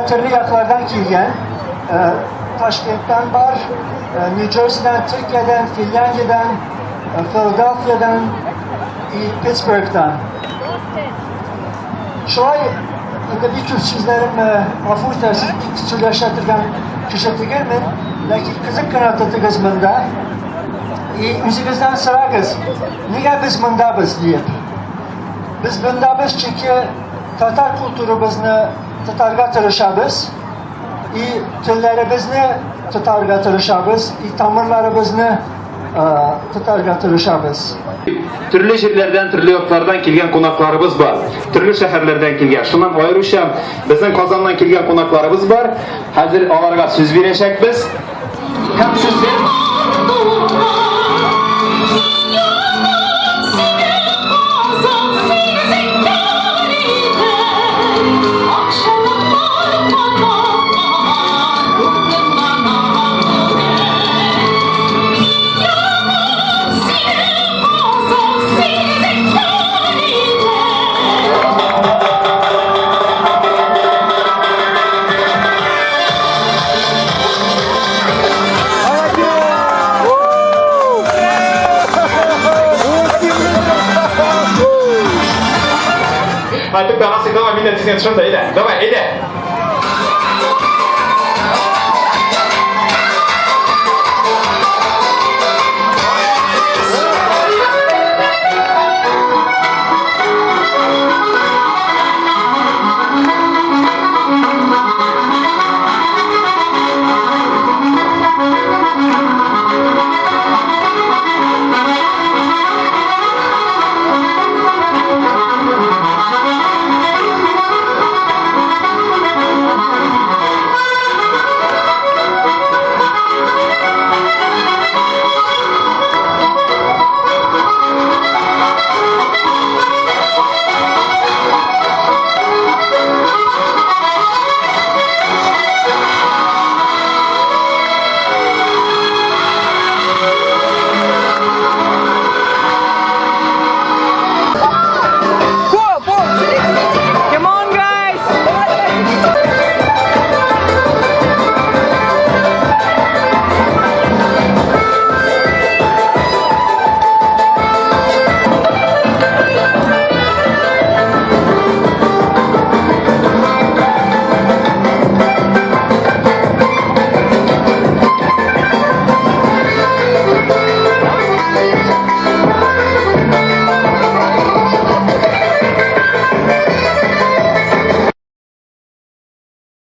төрле яклардан килгән. Ташкенттан бар, Нью-Джерсидан, Төркиядән, Финляндиядән, Филадельфиядән и Питтсбургтан. Шулай инде бик күп сүзләрем гафу итәрсез, бик сөйләшә торган кеше түгелмен, ләкин кызык кына тотыгыз монда. И үзегездән сорагыз, нигә без мондабыз диеп. Без мондабыз, чөнки татар культурабызны тотарга тырышабыз и телләребезне тотарга тырышабыз, и тамырларыбызны тотарга тырышабыз. Төрле җирләрдән, төрле яклардан килгән кунакларыбыз бар. Төрле шәһәрләрдән килгән. Шуннан аеруча безнең Казаннан килгән кунакларыбыз бар. Хәзер аларга сүз бирәчәкбез. Һәм сезгә Хәтер тагасы, давай, миннән тизгән шунда, әйдә. Давай, әйдә.